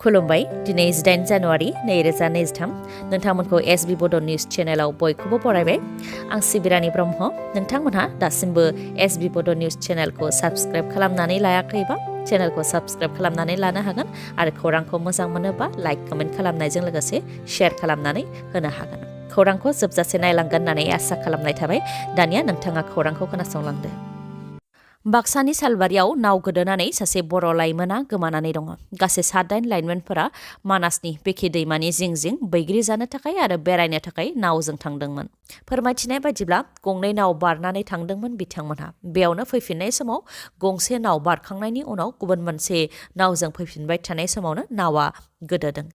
खुलुमबाय दिनै 8 जानुवारि 2023 नोंथांमोनखौ एसबी बड निउज चेनेलाव बयखौबो बरायबाय आं सिबिरानि ब्रह्म नोंथांमोनहा दासिमबो एसबी बड निउज चेनेलखौ साबस्क्राइब खालामनानै लायाखैबा चेनेलखौ साबस्क्राइब खालामनानै लानो हागोन आरो खौरांखौ मोजां मोनोबा लाइक कमेन्ट खालामनायजों लोगोसे शेयार खालामनानै होनो हागोन खौरांखौ जोबजासे नायलांगोन होननानै आसा खालामनाय थाबाय दानिया नोंथाङा खौरांखौ खोनासंलांदो बाक्सानि सालबारियाव नाव गोदोनानै सासे बर' लाइमोना गोमानानै दङ गासै 7 लाइमोनफोरा मानासनि बेखि दैमानि जिं जिं बैग्रि जानो थाखाय आरो बेरायनो थाखाय नावजों थांदोंमोन फोरमायथिनाय बायदिब्ला गंनै नाव बारनानै थांदोंमोन बिथांमोनहा बेयावनो फैफिननाय समाव गंसे नाव बारखांनायनि उनाव गुबुन मोनसे नावजों फैफिनबाय थानाय समावनो नावा गोदोदों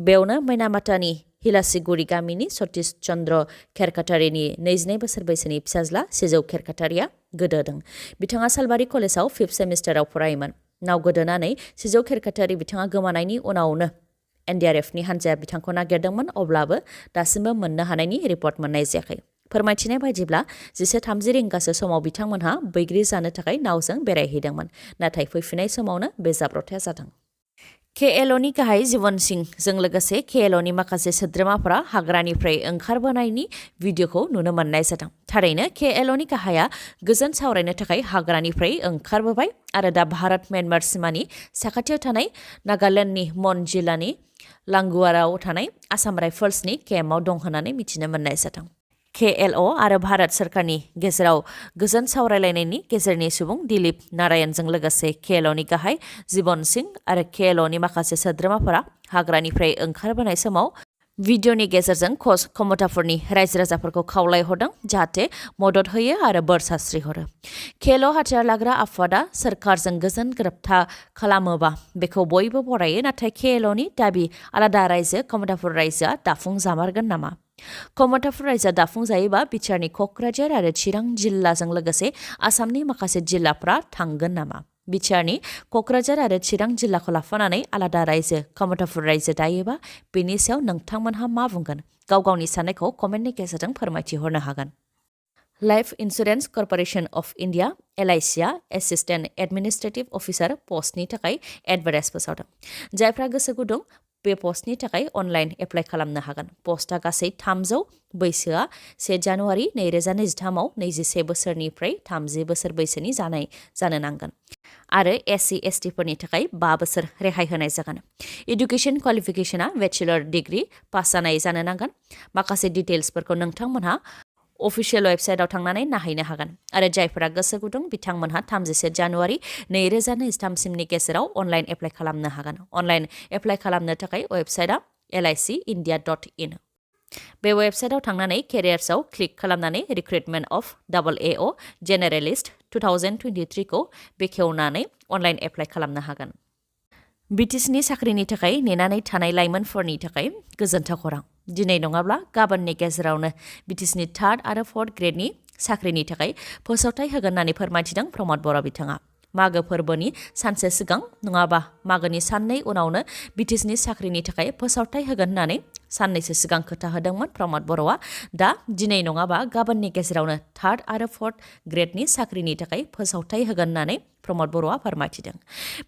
बेयावनो मैनामाटानि हिलासिगुरि गामिनि सतीश चन्द्र खेरखाटारिनि 22 बोसोर बैसोनि फिसाज्ला सिजौ खेरखाटारिया गोदोदों बिथाङा सालबारि कलेजाव 5th सेमिस्टाराव फरायोमोन नाव गोदोनानै सिजौ खेरखाटारि बिथाङा गोमानायनि उनावनो एनडीआरएफनि हान्जाया बिथांखौ नागिरदोंमोन अब्लाबो दासिमबो मोननो हानायनि रिपर्ट मोननाय जायाखै फोरमायथिनाय बायदिब्ला 11:30 रिंगासो समाव बिथांमोनहा बैग्रि जानो थाखाय नावजों बेरायहैदोंमोन नाथाय फैफिननाय समावनो बे जाब्रबथाया जादों केएलअनि गाहाय जीवन सिंहजों लोगोसे केएलअनि माखासे सोद्रोमाफोरा हाग्रानिफ्राय ओंखारबोनायनि भिडिअखौ नुनो मोननाय जादों थारैनो केएलअनि गाहाया गोजोन सावरायनो थाखाय हाग्रानिफ्राय ओंखारबोबाय आरो दा भारत म्यानमार सिमानि साखाथियाव थानाय नागालेन्डनि मन जिल्लानि लांगुवाराव थानाय आसाम राइफल्सनि केम्पआव दं होननानै मिथिनो मोननाय जादों केएलअ आरो भारत सरकारनि गेजेराव गोजोन सावरायलायनायनि गेजेरनि सुबुं दिलीप नारायणजों लोगोसे केएलअनि गाहाय जीवन सिंह आरो केएलअनि माखासे सोद्रोमाफोरा हाग्रानिफ्राय ओंखारबोनाय समाव भिडिअनि गेजेरजों खमथाफोरनि रायजो राजाफोरखौ खावलायहरदों जाहाथे मदद होयो आरो बोर सारस्रिहरो केएलअ हाथियार लाग्रा आफादा सोरखारजों गोजोन गोरोबथा खालामोबा बेखौ बयबो बरायो नाथाय केएलअनि दाबि आलादा रायजो खमथाफोर रायजोआ दाफुंजामारगोन नामा खमथाफोर रायजोआ दाफुंजायोबा बिटिआरनि क'क्राझार आरो चिरां जिल्लाजों लोगोसे आसामनि माखासे जिल्लाफ्रा थांगोन नामा बिटिआरनि क'क्राझार आरो चिरां जिल्लाखौ लाफानानै आलादा रायजो खमथाफोर रायजो दायोबा बेनि सायाव नोंथांमोनहा मा बुंगोन गाव गावनि साननायखौ कमेन्टनि गेजेरजों फोरमायथिहरनो हागोन life insurance corporation of India LICआ एसिस्टेन्ट एडमिनिस्ट्रेटिभ अफिसार पस्टनि थाखाय एडभार्टाइज फोसावदों जायफ्रा गोसो गुदुं बे पस्टनि थाखाय अनलाइन एप्लाइ खालामनो हागोन पस्टआ गासै 300 बैसोआ 1 जानुवारि 2023 आव 21 बोसोरनिफ्राय 30 बोसोर बैसोनि जानो नांगोन आरो SC/ST फोरनि थाखाय 5 बोसोर रेहाय होनाय जागोन एडुकेशन क्वालिफिकेशनआ बेचेलर डिग्री पास जानाय जानो नांगोन माखासे डिटेल्सफोरखौ नोंथांमोनहा अफिसियेल वेबसाइटआव थांनानै नायहैनो हागोन आरो जायफोरा गोसो गुदुं बिथांमोनहा 31 जानुवारि 2023 सिमनि गेजेराव अनलाइन एप्लाइ खालामनो हागोन अनलाइन एप्लाइ खालामनो थाखाय वेबसाइटआ licindia.in बे वेबसाइटआव थांनानै केरियार्सआव क्लिक खालामनानै रिक्रुटमेन्ट अफ AAO जेनेरेलिस्ट 2023 खौ बेखेवनानै अनलाइन एप्लाइ खालामनो हागोन BTCनि साख्रिनि थाखाय नेनानै थानाय लाइमोनफोरनि थाखाय गोजोनथाव खौरां दिनै नङाब्ला गाबोननि गेजेरावनो BTCनि 3rd आरो 4th ग्रेडनि साख्रिनि थाखाय फोसावथाय होगोन होननानै फोरमायथिदों प्रमद बर' बिथाङा मागो फोरबोनि सानसे सिगां नङाबा मागोनि साननै उनावनो BTCनि साख्रिनि थाखाय फोसावथाय होगोन होननानै साननैसो सिगां खोथा होदोंमोन प्रमद बर'आ दा दिनै नङाबा गाबोननि गेजेरावनो 3rd आरो 4th ग्रेडनि साख्रिनि थाखाय फोसावथाय होगोन होननानै प्रमद बर'आ फोरमायथिदों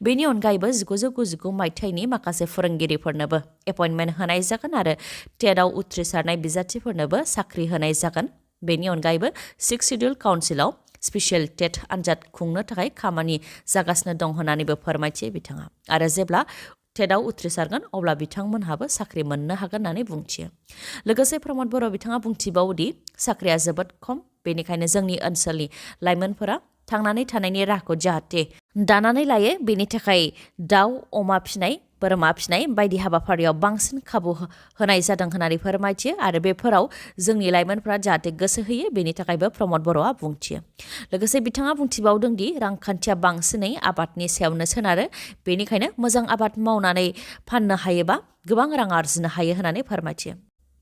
बेनि अनगायैबो 1999 मायथाइनि माखासे फोरोंगिरिफोरनोबो एपइन्टमेन्ट होनाय जागोन आरो टेटआव उथ्रिसारनाय बिजाथिफोरनोबो साख्रि होनाय जागोन बेनि अनगायैबो 6th शेड्युल काउन्सिलाव स्पेसियेल टेट आनजाद खुंनो थाखाय खामानि जागासिनो दं होननानैबो फोरमायथियो बिथाङा आरो जेब्ला टेटआव उथ्रिसारगोन अब्ला बिथांमोनहाबो साख्रि मोननो हागोन होननानै बुंथियो लोगोसे प्रमद बर' बिथाङा बुंथिबावोदि साख्रिया जोबोद खम बेनिखायनो जोंनि ओनसोलनि लाइमोनफोरा थांनानै थानायनि राहाखौ जाहाथे दानानै लायो बेनि थाखाय दाउ अमा फिनाय बोरमा फिनाय बायदि हाबाफारियाव बांसिन खाबु होनाय जादों होननानै फोरमायथियो आरो बेफोराव जोंनि लाइमोनफोरा जाहाथे गोसो होयो बेनि थाखायबो प्रमद बर'आ बुंथियो लोगोसे बिथाङा बुंथिबावदों दि रांखान्थिया बांसिनै आबादनि सायावनो सोनारो बेनिखायनो मोजां आबाद मावनानै फाननो हायोबा गोबां रां आरजिनो हायो होननानै फोरमायथियो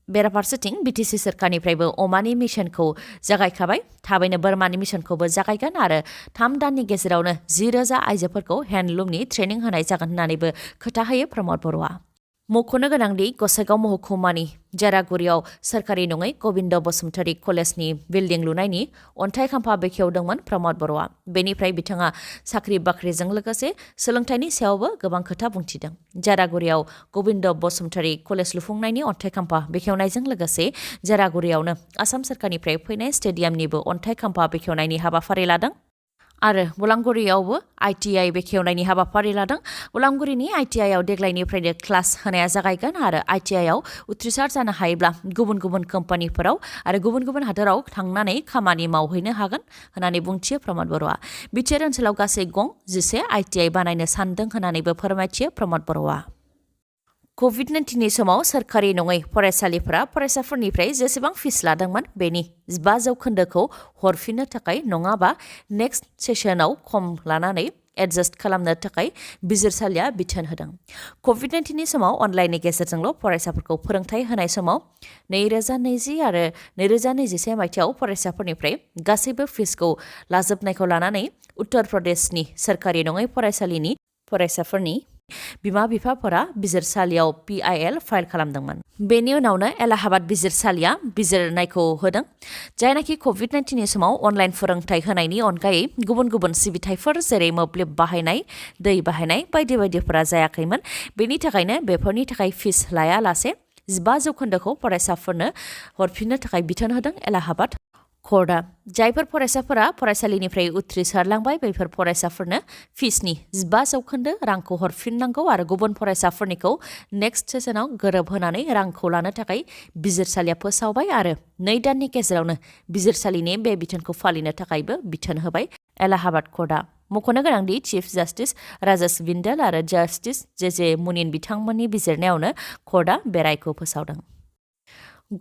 बेराफारसेथिं BTC सोरखारनिफ्रायबो अमानि मिशनखौ जागायखाबाय थाबैनो बोरमानि मिशनखौबो जागायगोन आरो 3 दाननि गेजेरावनो 10,000 आइजोफोरखौ हेन्डलुमनि ट्रेनिं होनाय जागोन होननानैबो खोथा होयो प्रमद बर'आ मख'नो गोनांदि गसाइगाव महकुमानि जारागुरियाव सोरखारि नङै गबिन्द बसुमतारी कलेजनि बिल्डिं लुनायनि अन्थाइ खाम्फा बेखेवदोंमोन प्रमद बर'आ। बेनिफ्राय बिथाङा साख्रि बाख्रिजों लोगोसे सोलोंथाइनि सायावबो गोबां खोथा बुंथिदों। जारागुरियाव गबिन्द बसुमतारी कलेज लुफुंनायनि अन्थाइ खाम्फा बेखेवनायजों लोगोसे जारागुरियावनो आसाम सोरखारनिफ्राय फैनाय स्टेडियामनिबो अन्थाइ खाम्फा बेखेवनायनि हाबाफारि लादों। आरो बलांगुरियावबो ITI बेखेवनायनि हाबाफारि लादों। बलांगुरिनि ITIआव देग्लायनिफ्रायनो क्लास होनाया जागायगोन आरो ITIआव उथ्रिसार जानो हायोब्ला गुबुन गुबुन कम्पानिफोराव आरो गुबुन गुबुन हादोराव थांनानै खामानि मावहैनो हागोन होननानै बुंथियो प्रमद बर'आ। बिटिआर ओनसोलाव गासै गं 11 ITI बानायनो सानदों होननानैबो फोरमायथियो प्रमद बर'आ। COVID-19 समाव सोरखारि नङै फरायसालिफोरा फरायसाफोरनिफ्राय जेसेबां फिस लादोंमोन बेनि 5% हरफिननो थाखाय नङाबा नेक्स्ट सेसनाव खम लानानै एडजास्ट खालामनो थाखाय बिजिरसालिया बिथोन होदों। COVID-19 समाव अनलाइननि गेजेरजोंल' फरायसाफोरखौ फोरोंथाय होनाय समाव 2020 आरो 2021 मायथाइयाव फरायसाफोरनिफ्राय गासैबो फिसखौ लाजोबनायखौ लानानै उत्तर प्रदेशनि सोरखारि नङै फरायसालिनि फरायसाफोरनि बिमा-बिफाफोरा बिजिरसालियाव PIL फाइल खालामदोंमोन। बेनि उनावनो एलाहाबाद बिजिरसालिया बिजिरनायखौ होदों। जायनाखि COVID-19 समाव अनलाइन फोरोंथाय होनायनि अनगायै गुबुन गुबुन सिबिथायफोर जेरै मोब्लिब बाहायनाय, दै बाहायनाय बायदि बायदिफोरा जायाखैमोन। बेनि थाखायनो बेफोरनि थाखाय फिस लायालासे 5% फरायसाफोरनो हरफिननो थाखाय बिथोन होदों एलाहाबाद कर्टआ। जायफोर फरायसाफोरा फरायसालिनिफ्राय उथ्रिसारलांबाय बैफोर फरायसाफोरनो फिसनि 5% रांखौ हरफिननांगौ आरो गुबुन फरायसाफोरनिखौ नेक्स्ट सेसनाव गोरोबहोनानै रांखौ लानो थाखाय बिजिरसालिया फोसावबाय आरो 2 दाननि गेजेरावनो बिजिरसालिनि बे बिथोनखौ फालिनो थाखायबो बिथोन होबाय एलाहाबाद कर्टआ। मख'नो गोनांदि चिफ जास्टिस राजेश बिन्डेल आरो जास्टिस जे मुनिन बिथांमोननि बिजिरनायावनो कर्टआ बे रायखौ फोसावदों।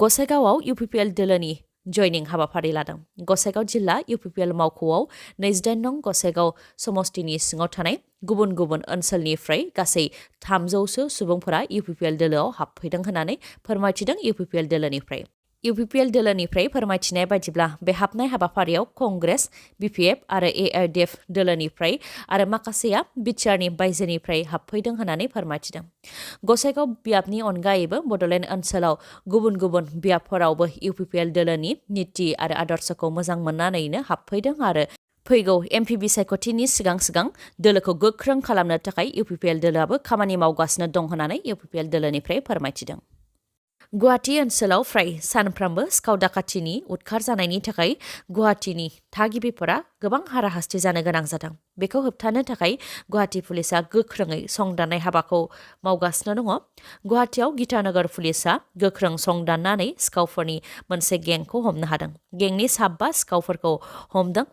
गसाइगावआव UPPL दोलोनि जयनिं हाबाफारि लादों। गसाइगाव जिल्ला UPPL मावख'आव 28 नं गसाइगाव समष्टिनि सिङाव थानाय गुबुन गुबुन ओनसोलनिफ्राय गासै 300सो सुबुंफोरा UPPL दोलोआव हाबफैदों होननानै फोरमायथिदों UPPL दोलोनिफ्राय। UPPL दोलोनिफ्राय फोरमायथिनाय बायदिब्ला बे हाबनाय हाबाफारियाव कंग्रेस, BPF आरो ARDF दोलोनिफ्राय आरो माखासेया बिटिआरनि बायजोनिफ्राय हाबफैदों होननानै फोरमायथिदों। गसाइगाव बियाबनि अनगायैबो बड'लेण्ड ओनसोलाव गुबुन गुबुन बियाबफोरावबो UPPL दोलोनि नीति आरो आदर्शखौ मोजां मोननानैनो हाबफैदों आरो फैगौ MP बिसायख'थिनि सिगां दोलोखौ गोख्रों खालामनो थाखाय UPPL दोलोआबो खामानि मावगासिनो दं होननानै UPPL दोलोनिफ्राय फोरमायथिदों। गुवाहाटी ओनसोलाव फ्राय सानफ्रोमबो सिखाव दाखाथिनि उदखार जानायनि थाखाय गुवाहाटीनि थागिबिफोरा गोबां हाराहास्ति जानो गोनां जादों। बेखौ होबथानो थाखाय गुवाहाटी पुलिसा गोख्रोङै संदाननाय हाबाखौ मावगासिनो दङ। गुवाहाटीयाव गीतानगर पुलिसा गोख्रों संदाननानै सिखावफोरनि मोनसे गेंखौ हमनो हादों। गेंनि 5 सिखावफोरखौ हमदों।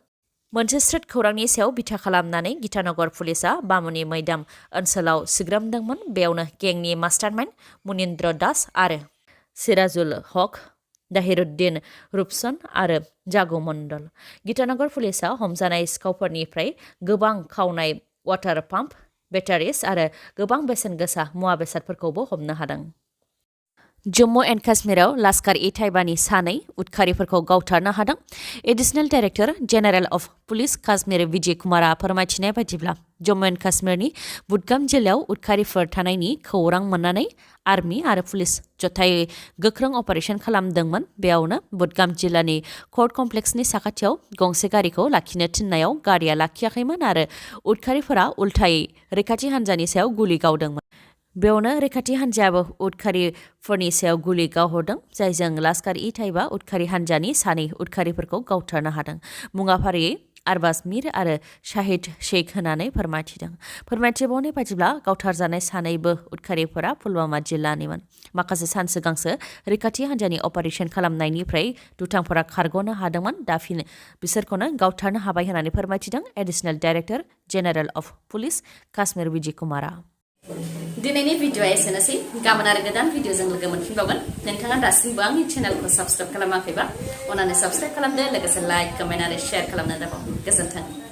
मोनसे स्रोद खौरांनि सायाव बिथा खालामनानै गीतानगर पुलिसा बामुनि मैदाम ओनसोलाव सिग्रोमदोंमोन। बेयावनो गेंनि मास्टारमाइन्ड मुनिन्द्र दास आरो सिराजुल हक, दाहिरुद्दिन रुपसन आरो जागु मण्डल। गीतानगर पुलिसा हमजानाय सिखावफोरनिफ्राय गोबां खावनाय वाटार पाम्प, बेटारिस आरो गोबां बेसेन गोसा मुवा बेसादफोरखौबो हमनो हादों। जम्मु एन्ड काश्मीराव लास्कार-इ-ताइबानि 2 उदखारिफोरखौ गावथारनो हादों। Additional director general of police Kashmir Vijay कुमारा फोरमायथिनाय बायदिब्ला जम्मु एन्ड काश्मीरनि बुदगाम जिल्लायाव उदखारिफोर थानायनि खौरां मोननानै आर्मि आरो पुलिस जथायै गोख्रों अपारेशन खालामदोंमोन। बेयावनो बुदगाम जिल्लानि कर्ट कमप्लेक्सनि साखाथियाव गंसे गारिखौ लाखिनो थिननायाव गारिया लाखियाखैमोन आरो उदखारिफोरा उल्थायै रैखाथि हान्जानि सायाव गुलि गावदोंमोन। बेयावनो रैखाथि हान्जायाबो उदखारिफोरनि सायाव गुलि गावहरदों, जायजों लास्कार-इ-ताइबा उदखारि हान्जानि 2 उदखारिफोरखौ गावथारनो हादों। मुङा फारियै आरबाज मिर आरो शाहिद शेख होननानै फोरमायथिदों। फोरमायथिबावनाय बायदिब्ला गावथारजानाय 2बो उदखारिफोरा पुलवामा जिल्लानिमोन। माखासे सान सिगांसो रैखाथि हान्जानि अपारेशन खालामनायनिफ्राय दुथांफोरा खारग'नो हादोंमोन। दा बिसोरखौनो गावथारनो हाबाय होननानै फोरमायथिदों additional director general of police Kashmir Vijay कुमारा। दिनैनि भिडिअ'आ एसेनोसै। गाबोन आरो गोदान भिडिअ'जों लोगो मोनफिनबावगोन। नोंथाङा दासिमबो आंनि चेनेलखौ साबस्क्राइब खालामाखैबा अन्नानै साबस्क्राइब खालामदो, लोगोसे लाइक, कमेन्ट आरो शेयार खालामनो दाबाव। गोजोन्थों।